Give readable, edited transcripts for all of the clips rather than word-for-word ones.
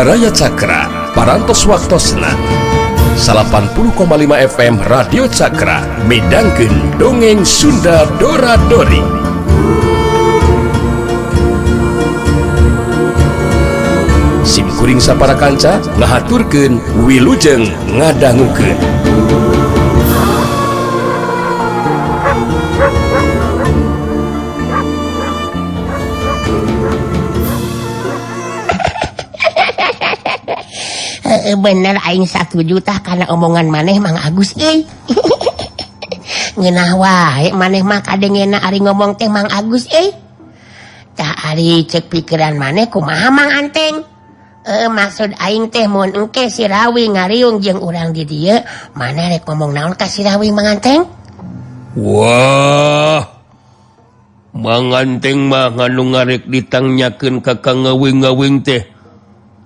Baraya Cakra, Parantos Waktosna 80,5 FM Radio Cakra midangkeun dongeng Sunda Dora Dori. Sim kuring sapara kanca ngahaturkeun wilujeng ngadangukeun. Bener aing 1 juta karena omongan maneh Mang Agus euy. Ngeunah wae maneh mah kadengena ari ngomong teh Mang Agus euy. Tah ari ceuk pikiran maneh kumaha Mang Anteng? Maksud aing teh mun engke si Rawi ngariung jeung urang di dieu, maneh rek ngomong naon ka si Rawi Mang Anteng? Wah. Mang Anteng mah nganu ngarek ditangyakeun ka Kang Ngawing-ngawing teh.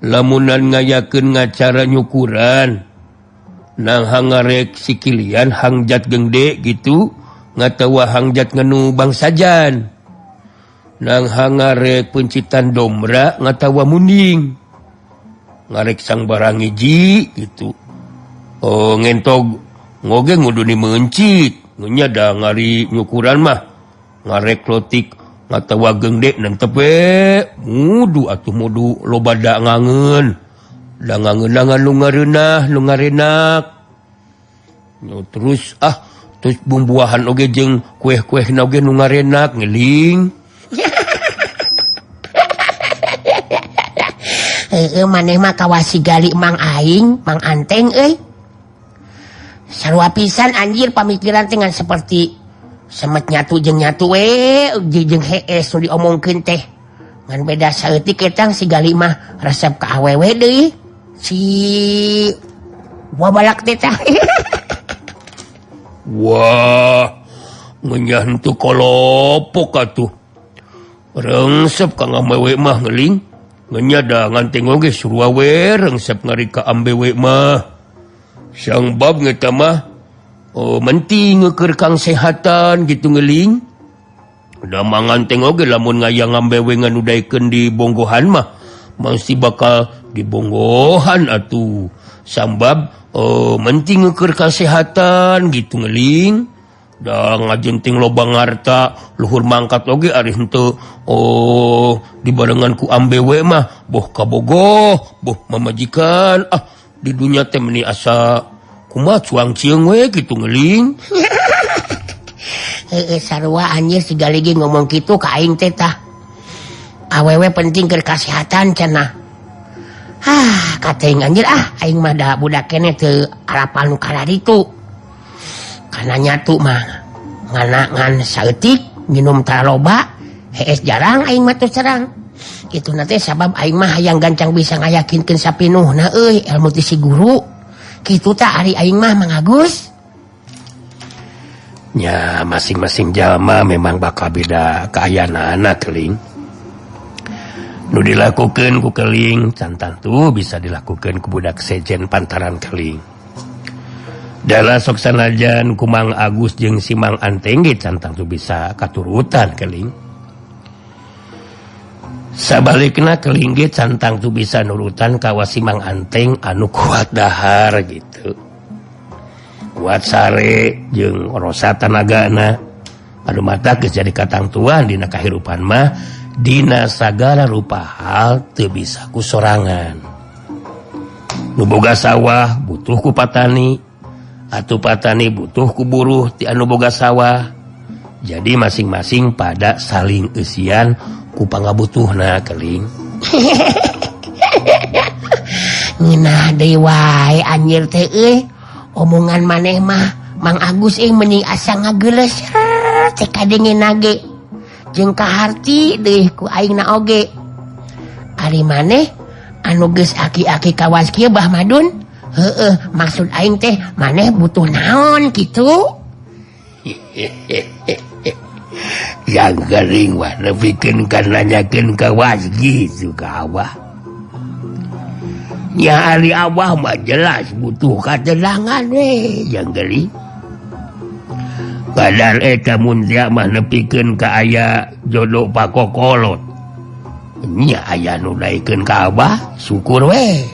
Lamunan ngayakeun ngacara nyukuran nang hangarek sikilian hangjat gengde gitu ngatawa hangjat nganu bangsajan nang hangarek pencitan domra ngatawa munding ngarek sang barang hiji gitu. Oh ngentog ngoge nguduni meuncit ngenya da ngari nyukuran mah ngarek lotik ngatawa gengde nentep we mudu atuh mudu loba da ngangeun da ngangeunangan nu ngareunah nu ngarenak no, terus terus bumbuahan oge jeung kueh-kuehna oge nu ngarenak ngeling. Heueuh maneh mah kawasi gali Mang aing Mang Anteng euy. Sarua pisan anjir pamikiran teh ngan seperti semet nyatu jeung nyatu we jeung hees nu diomongkeun teh ngan beda saeutik etang si gali mah resep ka awewe deui si wabalak teh tah. Wah ngenyah henteu kolopok atuh rengsep ka ngamewe mah ngeling ngenyah da nganteng oge surua we rengsep ngari ka ambewe mah sang bab ngeta mah. Oh, penting ngeukeun kang sehatan gitu ngeling. Da manganteng oge lamun ngayang ngambewe nganudaikeun di bonggohan mah mesti bakal dibonggohan atuh. Sambab oh, penting ngeukeun kasehatan gitu ngeling. Da ngajenting loba ngarta luhur mangkat oge ari henteu oh dibarengan ku ambewe mah boh kabogoh boh mamajikan ah di dunya teh meuni asa kumaha cuang cieung we gitu ngeling. Heeh sarua anjir siga lagi ngomong kitu ka aing teh tah. Awewe penting keur kasehatan cenah. Hah, kateng anjir ah aing mah da budak keneh teu arapal nu kararitu. Kana nyatu mah ngana ngan saeutik minum taraloba hees jarang aing mah teu serang. Kitu na teh sabab aing mah hayang gancang bisa ngayakinkeun sapinuhna euy ilmu ti si guru. Kitu tah ari aing mah Mang Agus. Nya masing-masing jalma memang bakal beda kaayaanana keling. Nu dilakukeun ku keling can tantu bisa dilakukeun ku budak sejen pantaran keling. Dala sok sanajan ku Mang Agus jeung si Mang Anteng ge can tangtu bisa katurutan keling. Sabalikna keling ge can tangtu bisa nurutan ka wasi Mang Anteng anu kuat dahar gitu. Kuat sare jeung rosa tanagana. Anu mata geus jadi katangtuan dina kahirupan mah dina sagala rupa hal teu bisa ku sorangan. Nu boga sawah butuh ku patani, atuh patani butuh ku buruh ti anu boga sawah. Jadi masing-masing pada saling eusian ku pangabutuhna keling. Ngeunah deui wae anjir teh euy. Omongan maneh mah Mang Agus euy mending asa ngageuleus teh kadengena ge. Jeung kaharti deui ku aingna oge. Ari maneh anu geus aki-aki kawas kieu Bah Madun? Heueuh, maksud aing teh maneh butuh naon kitu? Yang gering wah nepikeun ka nanyakeun ka wasgi ka abah. Nya ari abah mah jelas butuh katenangan we yang gering. Padahal eta mun tia mah nepikeun ka aya jodoh pakokolot. Nya aya nu daekeun ka Abah syukur we.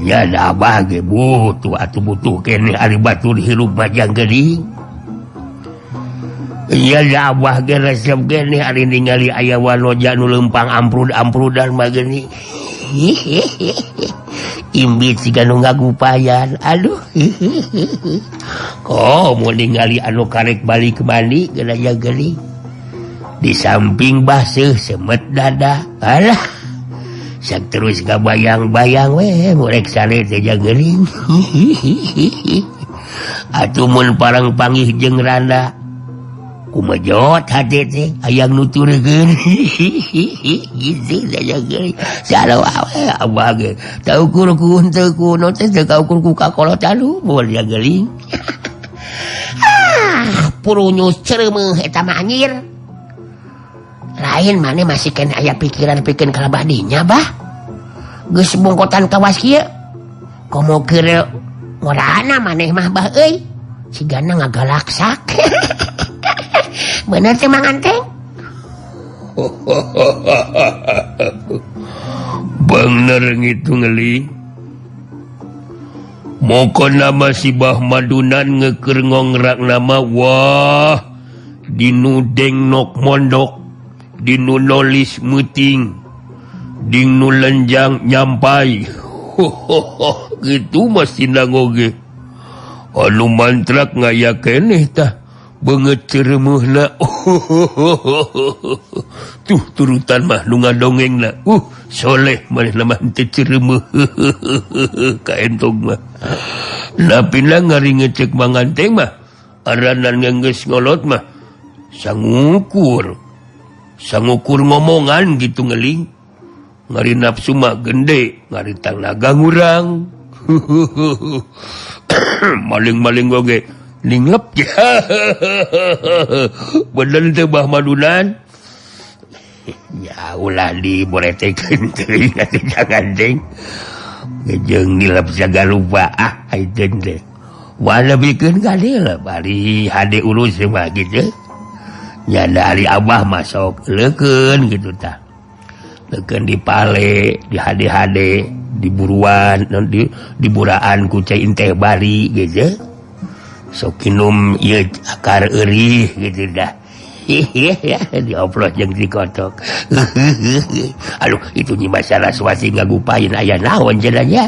Nya da Abah ge butuh atuh butuh keneh ari batur hirup majang geuning. Nya da Abah ge resep keneh ari ningali aya wanoja nu leumpang amprud-amprudan mah geuning. Imbit siga nu ngagupayan. Aduh. Komo ningali anu karek balik mandi geuna geuning. Di samping baseuh semet dada. Alah. Sak terus kabayang-bayang we murek sare teh geuning. Atuh mun parang panggih jeung randa kumejot hati teh hayang nuturkeun. Gitu teh geuning. Sarua we Abah ge. Teu ukur ku henteu ku nu teh teu kaukur ku kakolot aduh moal dia geuning. Ah, purunyus cereumeuh eta mah anjir. Lain maneh masih keneh aya pikiran pikeun kalabah dinya bah. Geus bungkotan kawas kieu. Komo keur ngorana maneh mah bah euy. Sigana ngagalaksak. Bener teh Mang Anteng? Bener ngitu ngeling. Moko nama si Bah Madunan ngeukeur ngongrak nama wah dinu deng nok mondok dinu nolis meuting ding nu lenjang nyampai. Gitu masih oge. Anu mantrak ngaya keneh tah beungeut cereumeuhna. Tuh turutan mah nu ngadongengna. Soleh manehna mah henteu cereumeuh. Kaentog mah. Napina ngari ngecek Mang Anteng mah aranan geus ngolot mah sangukur. Sangukur ngomongan gitu ngeling. Ngari nafsu mah gede, ngari tangnaga ngurang. Maling-maling oge ninglep. Bener teh Bah Madunan. Ya ulah diboretekeun teuing atuh jangan teh. Jeung nilep sagala rupa ah aiteun teh. Wala bikeun ka dieu bari hade urus mah kitu. Nya da ari Abah mah sok leukeun kitu tah. Leukeun di pale, di hade-hade, di buruan, di buraan ku cai teh bari gitu. Sok kinum ieu akar eurih gitu dah. Dioplos jeung dikotok. Aduh, itu nyi masalah Saraswati ngagupain aya naon cenah nya.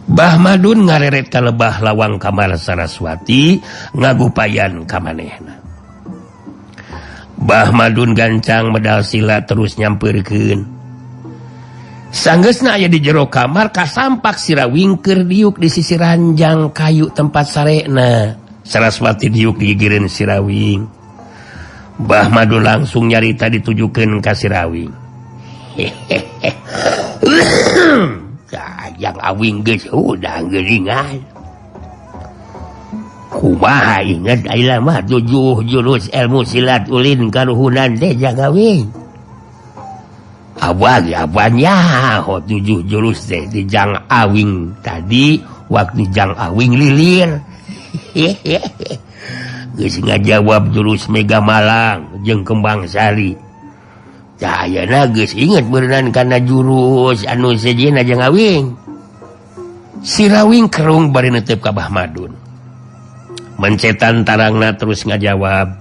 Bah Madun ngareret ka lebah lawang kamar Saraswati ngagupayan ka manehna. Bah Madun gancang medal sila terus nyampeurkeun. Sanggeusna aya di jero kamar kasampak Sirawing keur diuk di sisi ranjang kayu tempat sarekna. Saraswati diuk digigireun Sirawing. Bah Madun langsung nyarita ditujukeun ka Sirawing. Yang awing geus udah geuningan. Kumaha inget ayeuna mah 7 jurus ilmu silat ulin karuhunan teh jang awing. Abah ge apa nyaho 7 jurus teh di jang awing tadi waktu jang awing lilir. Geus ngajawab jurus Mega Malang jeung Kembang Sari. Tah ayeuna geus inget beureunan kana jurus anu sejenna jang awing. Sirawing kerung bari netep ka Bah Madun. Mencetan tarangna terus ngajawab.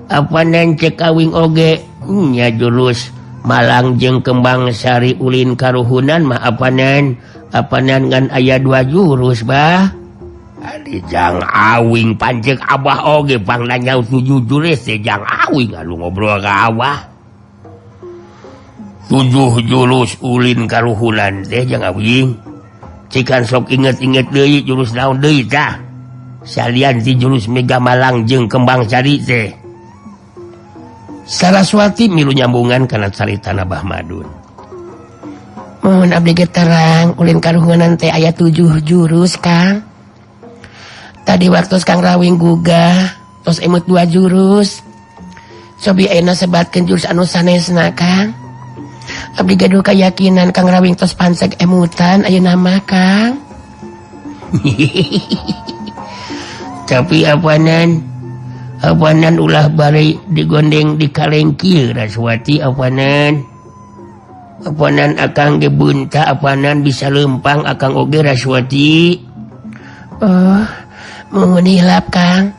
Apanan cek awing oge nya jurus Malang jeung Kembang Sari ulin karuhunan mah apanan ngan aya 2 jurus bah. Ari jang awing pancek abah oge pangna nyaho 7 jurus teh jang awing anu ngobrol ka abah. 7 jurus ulin karuhunan teh jang awing. Cikan sok inget-inget deui jurus naon deui tah. Salian ti jurus Mega Malang jeung Kembang Sari teh. Saraswati milu nyambungan kana caritana Bah Madun. Mohon abdi ge terang ulin karuhunan teh aya 7 jurus Kang. Tadi waktu Kang Rawing gugah tos emut 2 jurus. Cobi ayeuna sebatkeun jurus anu sanesna Kang. Abdi gaduh keyakinan Kang Rawing tos panseg emutan ayeuna mah Kang. Tapi apanan Apanan ulah bari digondeng di kaleng kieu Raswati apanan. Apanan akang ge bunta apanan bisa lempang akang oge Raswati. Oh, muhun hilap Kang.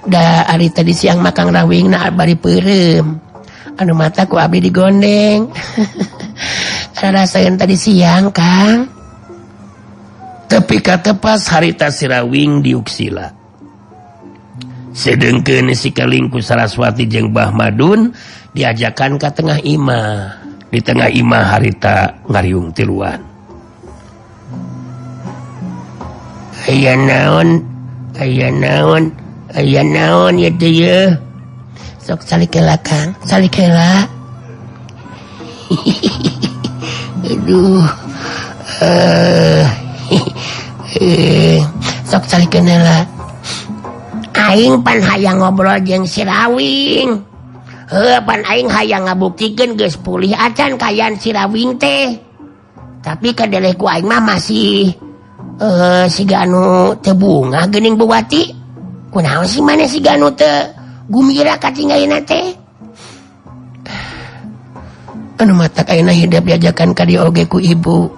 Da ari tadi siang makang rawing na bari peureum. Anu mata ku abdi digondeng. Rarasaeun tadi siang Kang. Tepi katepas harita Sirawing diuksila. Sedengkeun si Keling ku Saraswati jeung Bah Madun diajakan ka tengah imah. Di tengah imah harita ngariung tiluan. Aya naon? Aya naon? Aya naon ieu teh yeuh? Sok salik heula Kang, salik heula. Aduh. Sok salikeun heula. Aing pan hayang ngobrol jeung si Rawing. Heuh pan aing hayang ngabuktikeun geus pulih acan kaayaan si Rawing teh. Tapi kadeleh ku aing mah masih siga anu teu bungah geuning Buwati. Kunaon sih maneh siga anu teu gumira katinggalina teh? Anu matak ayeuna hidep diajakan ka dieu oge ku ibu.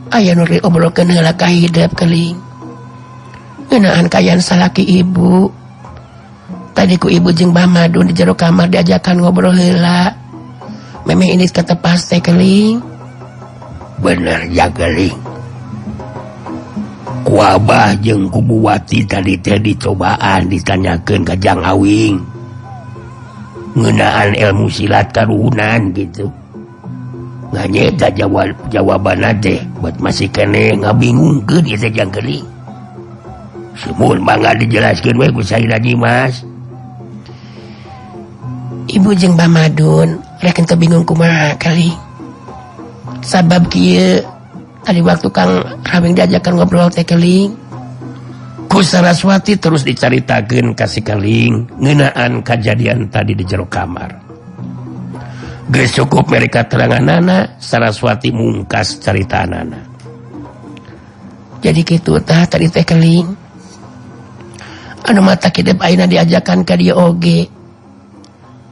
Aya nu diobrolkeun heula ka hidep keling. Ngeunaan kaayaan salaki ibu. Tadi ku ibu jeung Bah Madun di jero kamar diajakan ngobrol heula. Memeh ini katepas teh keling. Bener ja keling. Ku Abah jeung ku Buwati tadi teh dicobaan ditanyakeun ka Jang Awing. Ngeunaan ilmu silat karuhunan gitu. Nganyeta jawabanna teh buat masih keneh ngabingungkeun ieu teh Jang Keling. Sumur mangga dijelaskeun we ku Saira Nyimas. Ibu jeung Bah Madun rek teu bingung kumaha kali. Sabab kieu tadi waktu Kang Rawing diajakan ngobrol teh keling. Ku Saraswati terus dicaritakeun ka si Keling ngeunaan kajadian tadi di jero kamar. Geus cukup mereka teranganana, Saraswati mungkas caritanana. Jadi kitu tah tadi teh keling. Anu matak hidep ayeuna diajakan ka dieu oge.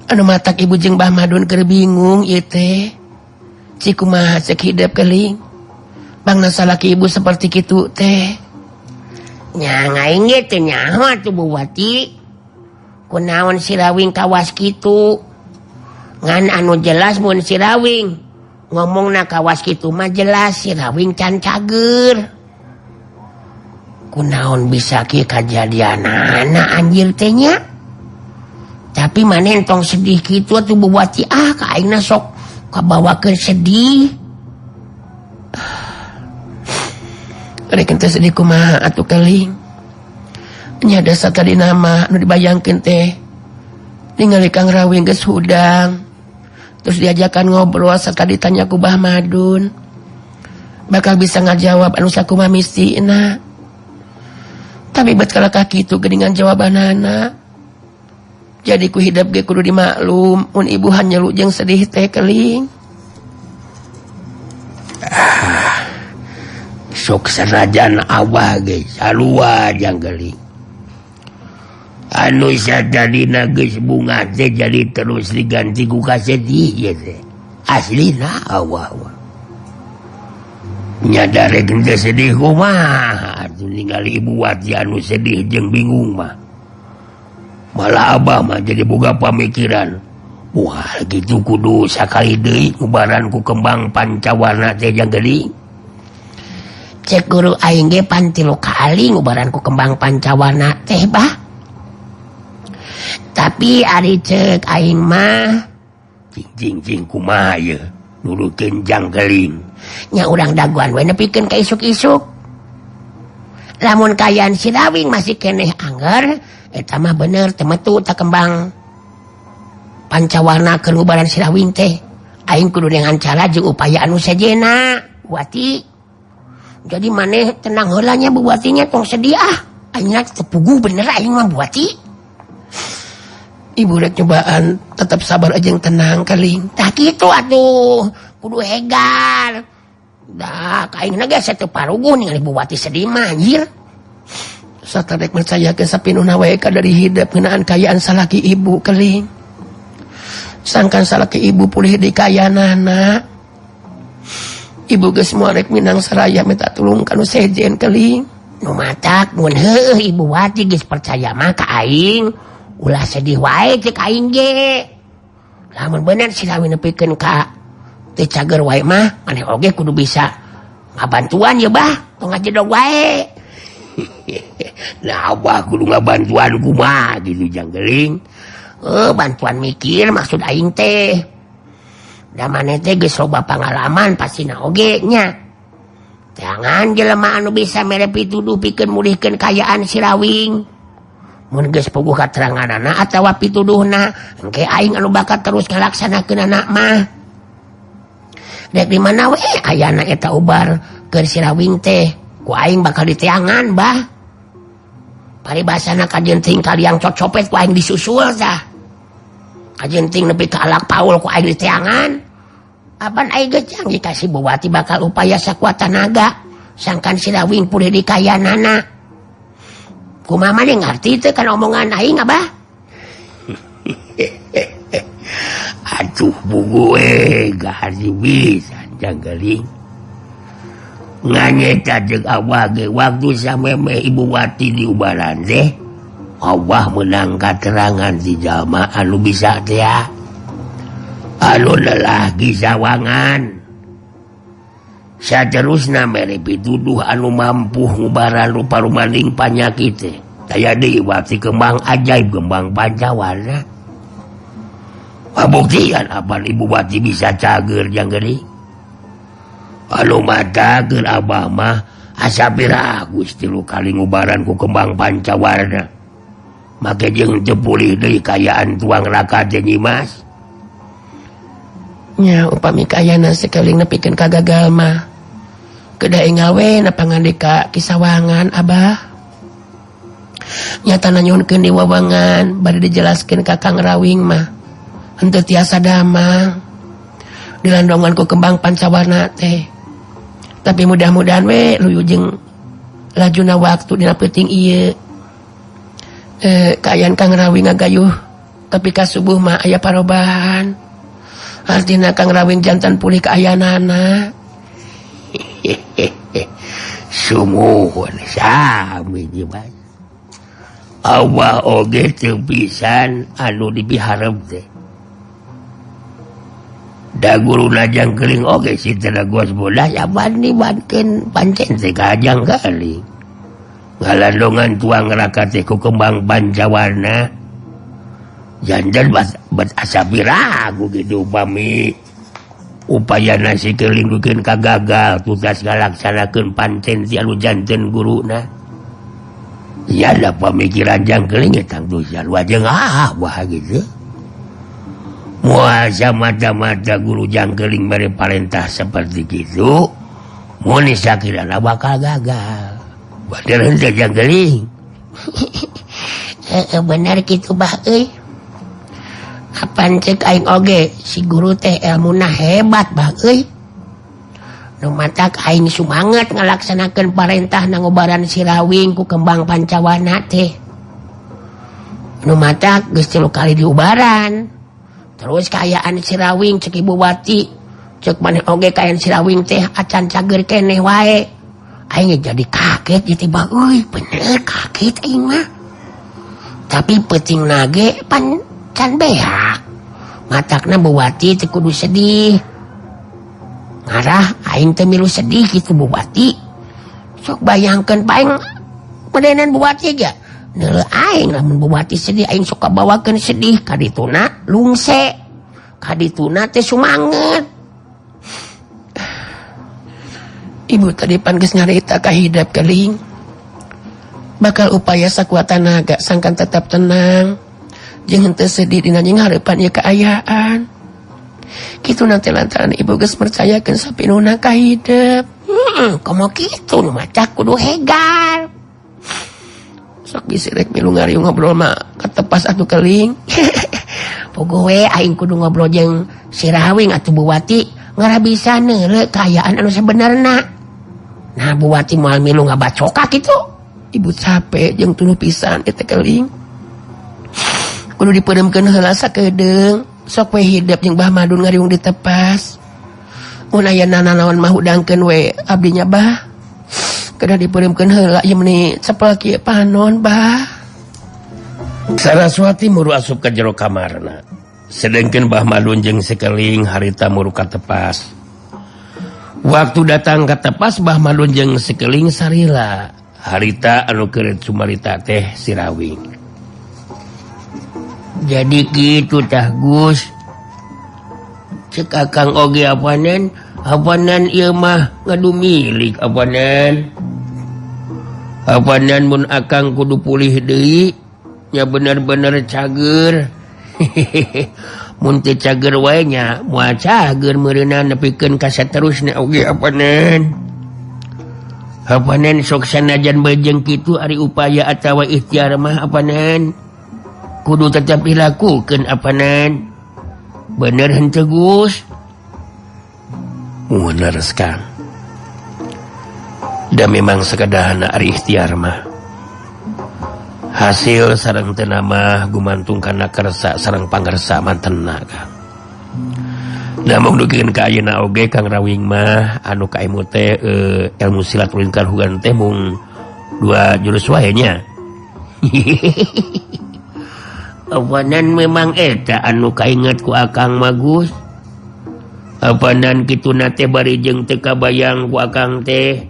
Anu matak ibu jeung Bah Madun keur bingung ieu teh. Cik kumaha cek hidep keling. Bangna salaki ibu seperti kitu teh. Nya aing ge teu nyaho atuh Buwati. Kunaon si Rawing kawas kitu? Ngan anu jelas mun si Rawing ngomongna kawas kitu mah jelas si Rawing can cager. Kunaon bisa kieu kajadianana anjir teh nya? Tapi maneh tong sedih kitu atuh Buwati, ah ka aingna sok kabawakeun sedih. Rek teh sedih kumaha atuh keling. Nya dasa tadi nama nu dibayangkeun teh ningali Kang Rawing geus hudang. Terus diajakan ngobrol serta ditanya ku Bah Madun. Bakal bisa ngajawab anu sakumaha mistina. Tapi bet kalakah kitu geuningan jawabanana. Jadi ku hidep ge kudu dimaklum mun ibu hanyelu jeung sedih teh keling. Ah, sok sanajan abah ge sarua jang keling. Anu sadadina geus bunga teh jadi terus diganti ku kasedih ieu teh. Aslina awah mah. Nyadar rek teu sedih kumaha atuh ningali ibu Wati anu sedih jeung bingung mah. Malah abah mah jadi boga pamikiran. Wah, gitu kudu sakali deui ngubaran ku kembang pancawarna teh jang geuning. Cek guru aing ge pan 3 kali ngubaran ku kembang pancawarna teh bah. Tapi ari cek aing mah cing cing cing kumaha ieu nurukeun jang keling. Nya urang daguan we nepikeun ka isuk-isuk. Lamun kaayaan si Rawing masih keneh angger, eta mah bener teu metu ta kembang pancawarna keur ngubaran si Rawing teh. Aing kudu dengan cara jeung upaya anu sejenna, Buwati. Jadi maneh tenang heula nya Buwatinya tong sedih ah. Aing teu puguh bener aing mah Buwati. Ibu rek cobaan tetap sabar aja yang tenang keling. Tah kitu atuh, kudu hegar. Dah, aing ge teu paruguh ningali Buwati sedih mah anjir. Satarek percayakeun sapinuhna wae ka dari hidup ngeunaan kaayaan salaki ibu keling. Sangkan salaki ibu pulih di kaayaanana. Ibu geus moal rek minang saraya minta tulung ka nu sejen keling. Nu matak mun heueuh Ibu Wati geus percaya mah ka aing, ulah sedih wae cek aing ge. Lamun bener si Rawing nepikeun ka teu cager wae mah maneh oge kudu bisa ngabantuan ye bah, tong ngajedog wae. Nah abah kudu ngabantuan kumaha gitu janggeling. Bantuan mikir maksud aing teh. Da maneh teh geus loba pangalaman pastina oge nya. Jangan jelema anu bisa mere pituduh pikeun mulihkeun kaayaan si Rawing. Mun geus puguh kateranganana atawa pituduhna, engke aing anu bakal terus ngalaksanakeun mah. Dek di mana we ayana eta ubar keur si Rawing teh, ku aing bakal diteangan bah. Paribasana kajenting kaliang cocopet ku aing disusul tah. Kajenting nepi ka alak paul ku aing diteangan. Apan aing geus janji ka si Bupati bakal upaya sakuat tanaga sangkan si Rawing pulih di kayanana. Kumaha maneh ngarti teu kana omongan aing abah? Aduh bugu gaji bisa janggeling. Nganyeta jeung abah ge waktu sameme Ibu Wati diubaran teh abah menang katerangan di jalma anu bisa teh anu lelaki sawangan. Saterusna mere pituduh anu mampu ngubaran rupa rumaning panyakit teh. Taya deui Wati kembang ajaib kembang pancawarna. Pabuktian apan Ibu Wati bisa cager janggeling. Anu mata keur abah mah asa pira Gusti lu kali ngubaran ku kembang pancawarna. Make jeung teu pulih deui kaayaan tuang raka teh Nyimas. Nya upami kaayana sakeling nepikeun ka gagal mah. Kedah enggal we napangandika kisawangan abah. Nyatana nyuhunkeun di wawangan bari dijelaskeun ka Kang Rawing mah. Henteu tiasa damang. Dilandongan ku kembang pancawarna teh. Tapi mudah-mudahan we luyu jeung lajuna waktu dina peuting ieu. Kaayaan Kang Rawing ngagayuh tapi ka subuh mah aya parobahan. Artina Kang Rawing jantan pulih kaayaanana. Sumuhun sami Nyimas. Abah oge teu pisan anu dipiharep teh. Da guruna jangkeling oge si teh gos bodas apan dibankeun pancen teh ka jangkeling. Ngalandongan tuang raka teh ku kembang pancawarna. Jantan bat asa piraku gitu upami upaya nasi keling bikin kagagal tugas ngalaksanakeun pancen ti anu janten guruna. Ya ada pemikiran jangkeling eta tangtu sarua jeung ah wah gitu. Muasa mata-mata guru jangkeling mere parentah seperti gitu, mun sakirana bakal gagal. Bener henteu jangkeling? Bener kitu bah euy. Apan cek aing oge si guru teh elmuna hebat bah euy. Nu matak aing sumanget ngalaksanakeun parentah nangobaran si Rawing ku kembang pancawarna teh. Nu matak geus 3 kali diubaran. Terus kaayaan si Rawing cek Ibu Wati, cek maneh oge kaayaan si Rawing teh acan cager keneh wae. Aing jadi kaget ieu teh bah euy, bener kaget aing mah. Tapi peuting nage pan can beak. Matakna Bu Wati teh kudu sedih. Ngarah aing teh milu sedih kitu Bu Wati. Sok bayangkeun paing medenan Bu Wati ge. Neuleuh aing lamun Bu Wati sedih aing sok kabawakeun sedih kadituna lungse. Kadituna teh sumanget. Ibu tadi pan geus nyarita ka hidep keling. Bakal upaya sakuat tanaga sangkan tetap tenang. Jeung henteu sedih dina jeung hareupan ieu kaayaan. Kitu nanti lantaran ibu geus percayakeun sapinuna ka hidep. Komo kitu nu maca kudu hegar. Sok bisi rek milu ngariung ngobrol mah katepas atuh keling. Pogo we aing kudu ngobrol jeung si Rawing atuh Bu Wati ngarah bisa neuleuh kaayaan anu sabenerna. Nah Bu Wati moal milu ngabacoka kitu. Ibu capek jeung tuluh pisan eta keling. Kudu dipeureumkeun heula sakedeung. Sok we hidep jeung Bah Madun ngariung ditepas. Mun aya nanaon mah hudangkeun we abdi nya Bah. Kedah dipeureumkeun heula ieu meuni cepel kieu panon Bah. Saraswati muru asup ka jero kamarna. Sedengkeun Bah Madun jeung Sekeling harita muru ka tepas. Waktu datang ka tepas Bah Madun jeung Sekeling sarila. Harita anu keur cumarita teh si Rawing. Jadi kitu tah Gus. Cek Akang oge apanan? Apanan ieu mah ngadu milik apanan. Apanan mun Akang kudu pulih deui nya bener-bener cager. Mun teu cager wae nya moal cager meureunna nepikeun ka saterusna oge apanan. Apanan sok sanajan bejeng kitu ari upaya atawa ikhtiar mah apanan kudu tetap dilakukeun apanan. Bener henteu Gus? Mun leres Kang. Da memang sakadahana ari ikhtiar mah. Hasil sareng teu mah gumantung kana kersa sareng pangersa mantenna Kang. Namun dugikeun ka ayeuna oge Kang Rawing mah anu kaemu teh ilmu silat ulin kaluhuran teh mung dua jurus wae nya. Apanan memang eta anu kainget ku Akang mah Gus. Apanan kituna teh bari jeung teu kabayang ku Akang teh.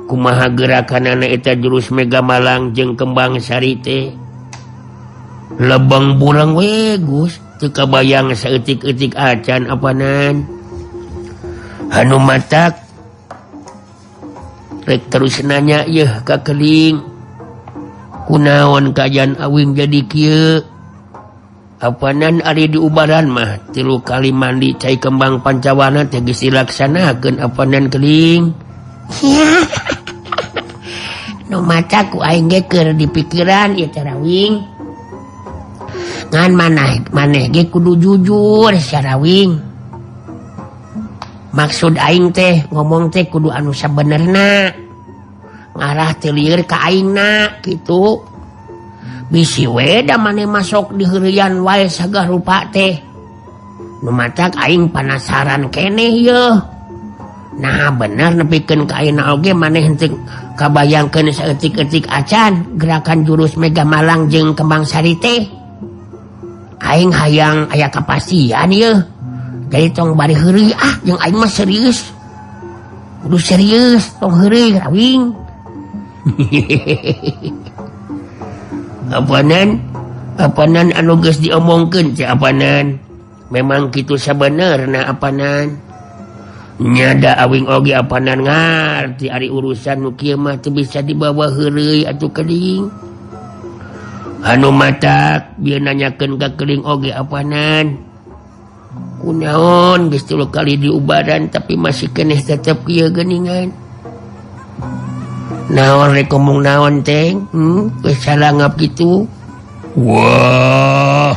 Kumaha gerakanana eta jurus Mega Malang jeung Kembang Sari teh. Lebeng burang we Gus, teu kabayang saeutik-eutik acan apanan. Anu matak rek terus nanya yeuh ka Keling. Kunaon kaayaan Awing jadi kieu? Apanan ari diubaran mah 3 kali mandi cai kembang pancawarna teh geus dilaksanakeun apanan Keling. Nu maca ku aing ge keur dipikiran ieu teh Rawing. Ngan maneh ge kudu jujur sia Rawing. Maksud aing teh ngomong teh kudu anu sabenerna. Ngarah teu lieur ka aingna kitu. Bisi we da maneh masuk di heureuyan wae sagah rupa teh. Nu matak aing panasaran keneh yeuh. Nah bener nepikeun ka ayeuna oge maneh henteu kabayangkeun saeutik-eutik acan gerakan jurus Mega Malang jeung Kembang Sari teh. Aing hayang aya kapastian yeuh. Jadi tong bari heureuy ah jeung aing mah serius. Kudu serius tong heureuy Rawing. Apanan? Apanan anu geus diomongkeun teh apanan? Memang kitu sabenerna apanan. Nyada awing oge apanan ngarti ari urusan nu kieu mah teu bisa dibawa heureuy atuh Keling. Anu matak bieu nanyakeun ka Keling oge apanan. Kunaon geus 3 kali diubaran tapi masih keneh tetep kieu geuningan. Naon rek ngomong naon teh? Geus salangap kitu. Wah.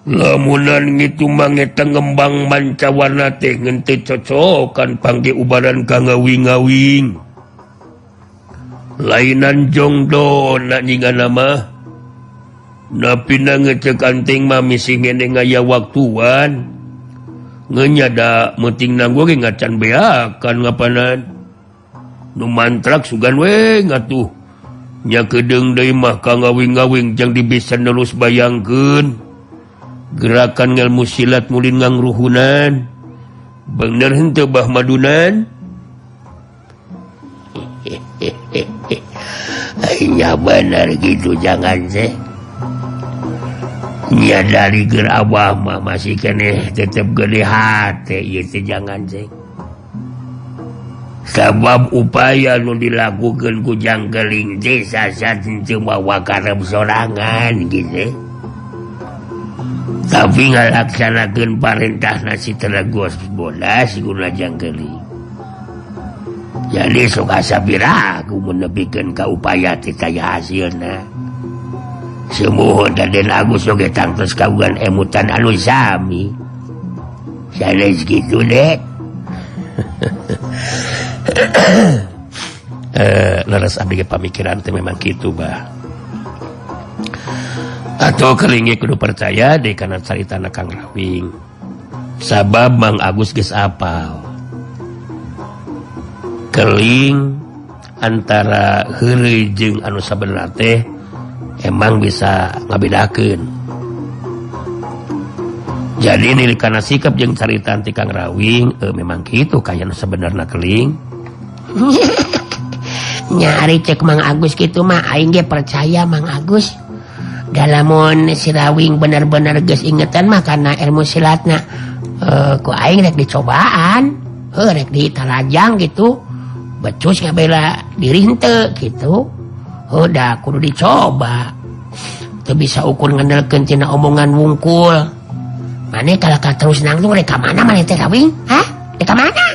Lamunan ngitu mangeta ngembang mancawarna teh ngente cocokan pangge ubaran ka ngawing-ngawing. Lainan jongdona nyingana mah. Napina ngecek anting mah misi ngene ngaya waktuan. Ngenyada meuting nanggo ge ngacan beakan ngapanan. Nu mantrak sugan we ngatuh. Nya kedeung deui mah ka ngawing-ngawing jang dibisa nerus bayangkeun. Gerakan ngelmu silat mulin ngangruhunan. Bener henteu Bah Madunan? Ya bener gitu jangan sih. Nya dari ger abah mah masih keneh tetep gede hate ieu teh jangan sih. Sabab upaya nu dilakukeun ku Jang Keling teh sasat henteu mawa karep sorangan gitu. Tapi ngalaksanakeun parentahna si Telegos bodas guna Jang Keling. Jadi sok asa piraku mun nepikeun ka upaya teh taya hasilna. Sumuhun Raden Agus oge tangtos kagungan emutan anu sami. Sanes kitu dek. Leres abdi ge pamikiran teh memang kitu bah. Atau kelingi kudu percaya deh karena caritana Kang Rawing. Sabab Mang Agus geus apal. Keling antara heureuy jeung anu sabenerna teh emang bisa ngabedakeun. Jadi nilai kana sikap jeung carita ti Kang Rawing memang kitu kaya nu sabenerna keling. Nyari cek Mang Agus kitu mah aing ge percaya Mang Agus. Dalamun si Rawing bener-bener geus ingetan mah kana ilmu silatna. Ku aing rek dicobaan, heuh rek ditarajang gitu. Becus ngabela diri henteu gitu. Heuh da kudu dicoba. Teu bisa ukur ngandelkeun tina omongan wungkul. Maneh kalakah terus nangtung rek ka mana maneh teh Rawing? Hah? Rek ka mana?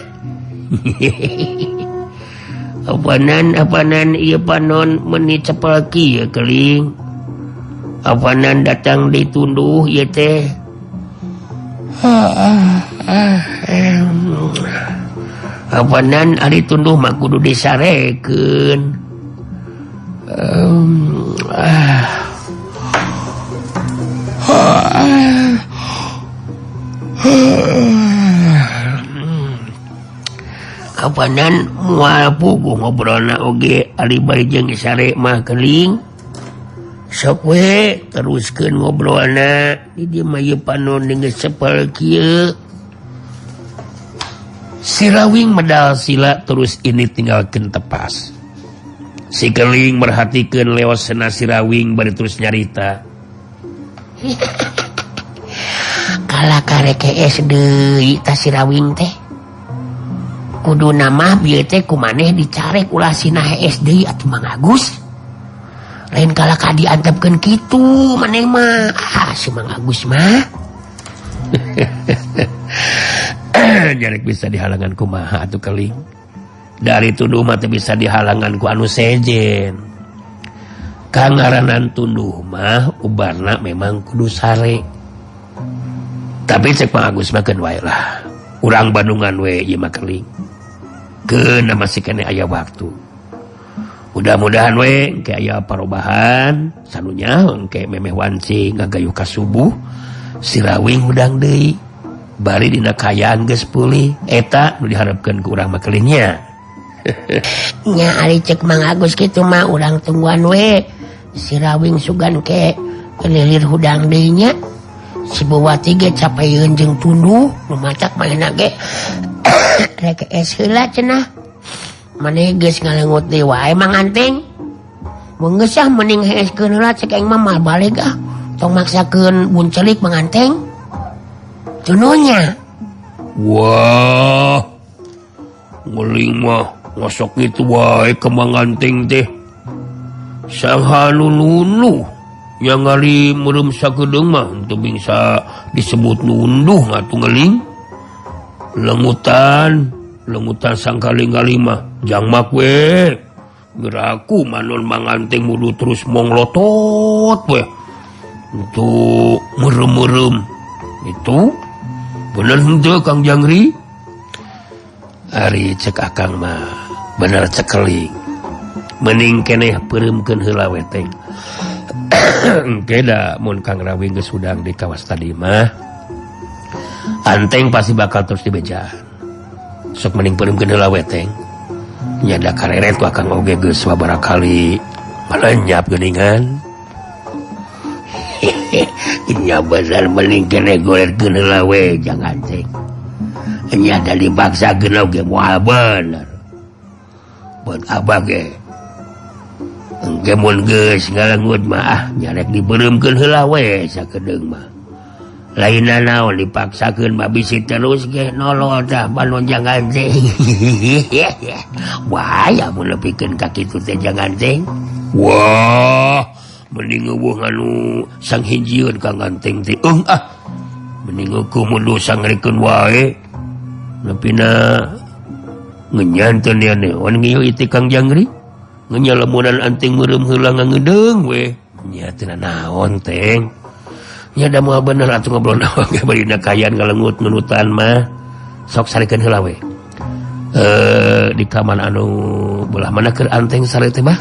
Apanan ieu panon meuni cepel kieu keling. Apanan datang ditunduh ieu teh. Apanan ari tunduh mah kudu disarekeun. Apanan moal puguh ngobrolna oge ari bari jeung sare mah keling. Sok we teruskeun ngobrolna di dieu mah ieu panon geus cepel kieu. Si Rawing medal sila terus ini tinggalkeun tepas. Si keling merhatikeun leosna si Rawing bari terus nyarita. Kala karek hees deui tah si Rawing teh. Kudu nama bieu teh ku maneh dicarek ulah sina hees deui atuh Mang Agus. Lain kala ka diantepkeun kitu maneh mah. Ah si Mang Agus mah. Nyarek bisa dihalangan kumaha atuh keling. Dari tunduh mah teu bisa dihalangan ku anu sejen. Kangaranan tunduh mah ubarna memang kudu sare. Tapi cek Mang Agus mah keun wae lah. Urang Bandungan we ieu mah keling. Keun masih kene aya waktu. Mudah-mudahan we engke aya parobahan sanunya engke memeh wanci ngagayuh ka subuh si Rawing hudang deui. Bari dina kayaan geus pulih eta nu diharapkeun ku urang mah kelingnya. Nya ari cek Mang Agus kitu mah urang tungguan we si Rawing sugan ke kelilir hudang deui nya. Si Bupati ge capeun jeung tunduh nu macak manehna ge rek es heula cenah. Maneh geus ngalengut deui wae Mang Anteng. Mun geus ah mending heeskeun heula cek aing mah moal balik ah. Tong maksakeun buncelik Mang Anteng. Tununya. Wah. Ngeling mah ngosok kitu wae ka Mang Anteng teh. Saha nu nunduh nya ngali meureum sakedeung mah teu bingsa disebut nunduh atuh ngeling. Lengutan, lengutan sangkaling-kaling mah jangmak we. Geraku manon Mang Anteng mudu terus monglotot we. Untuk merem-merem itu bener henteu Kang Jangri? Ari cek akang mah bener cekeling. Mending keneh peureumkeun heula we teh. Engke da mun Kang Rawing geus hudang di kawas tadi mah Anteng pasti bakal terus dibejaan. Sok mending peureumkeun heula we teh. Nya da kareret ku akang oge geus sababaraha kali malenyap geuningan. Nya bener mending keneh golerkeun heula we jangan teh. Nya da dipaksakeun oge moal bener. Buat abah ge. Engke mun geus ngalengut mah ah nyarek dibeureumkeun heula we sakedeung mah. Lainna naon dipaksakeun mah bisi terus ge nolol tah panon jangan teh. Bahaya mun lepikeun ka kitu teh jangan teh. Wah, mending eueuh anu sanghijieun Kang Anteng teh. Eung ah. Mending eueuh mun sangrikeun wae. Nepina ngenyan teh neon ngieu ieu Kang Jangri. Ngenyalamunan anting meureum heula ngangedeung we. Nya teu naon teng. Nya da moal bener atuh ngobrol naon ge bari dina kayan ngalengut nunutan mah. Sok sarikeun heula we. Di kamar anu belah mana keur anteng sare teh bah?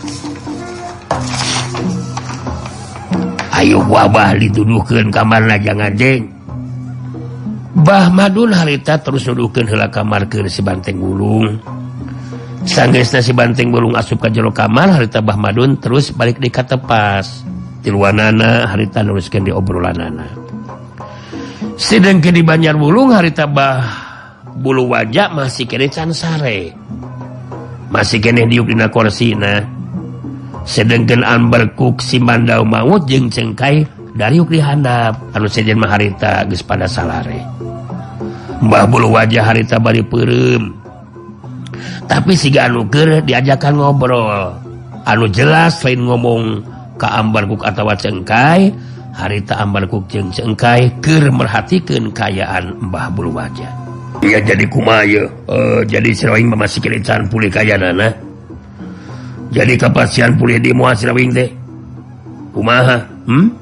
Ayo wabah dituduhkeun kamarna jangan jeng. Bah Madun harita terus nuduhkeun heula kamar keur si Banteng Bulung. Sanggeusna si Banteng Bulung asup ka jero kamar harita Bah Madun terus balik di katepas. Tiluanana harita neruskeun di obrolanana. Sedengkeun di Banjar Bulung harita Bah Bulu Wajah masih kene can sare. Masih kene diuk dina korsina. Sedengkeun Ambarkuk si Mandau Maut jeung Cengkai dariuk di handap anu sejen mah harita geus pada salare. Mbah Bulu Wajah harita bari peureum. Tapi siga anu keur diajakan ngobrol. Anu jelas lain ngomong ka Ambarkuk atawa Cengkai, harita Ambarkuk jeung Cengkai keur merhatikeun kaayaan Mbah Bulu Wajah. Ya jadi kumaha ye? Jadi Sirawing mah masih kene can pulih kayanana. Jadi kepastian pulih di moal Sirawing teh. Kumaha?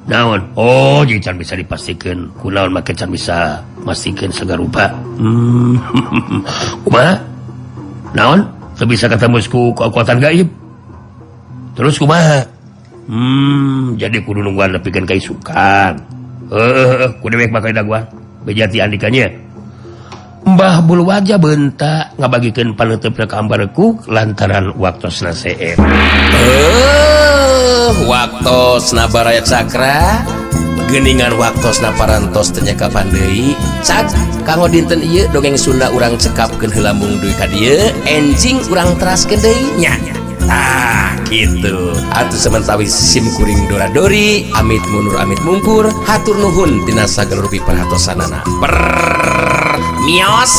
Naon? Oh, jadi can bisa dipastikan. Kunaon make can bisa mastikeun sagarupa. Kumaha? Naon? Teu bisa ketemu ku kekuatan gaib. Terus kumaha? Jadi kudu nungguan nepikeun ka isukan. Heuh, ku dewek bakal daguan. Bejati andikanya. Mbah Bulu Wajah bentak ngabagikeun paneuteup ka Ambarkuk lantaran waktosna seep. Waktosna Baraya Cakra geuningan waktosna parantos teu nyakapan deui cak kanggo dinten ieu dongeng Sunda urang cekapkeun heula mung dugi ka dieu enjing urang teraskeun deui nya. Tah kitu atuh samentawis sim kuring dora dori amit mundur amit mungkur hatur nuhun dina sagala rupi perhatosanana. Mios.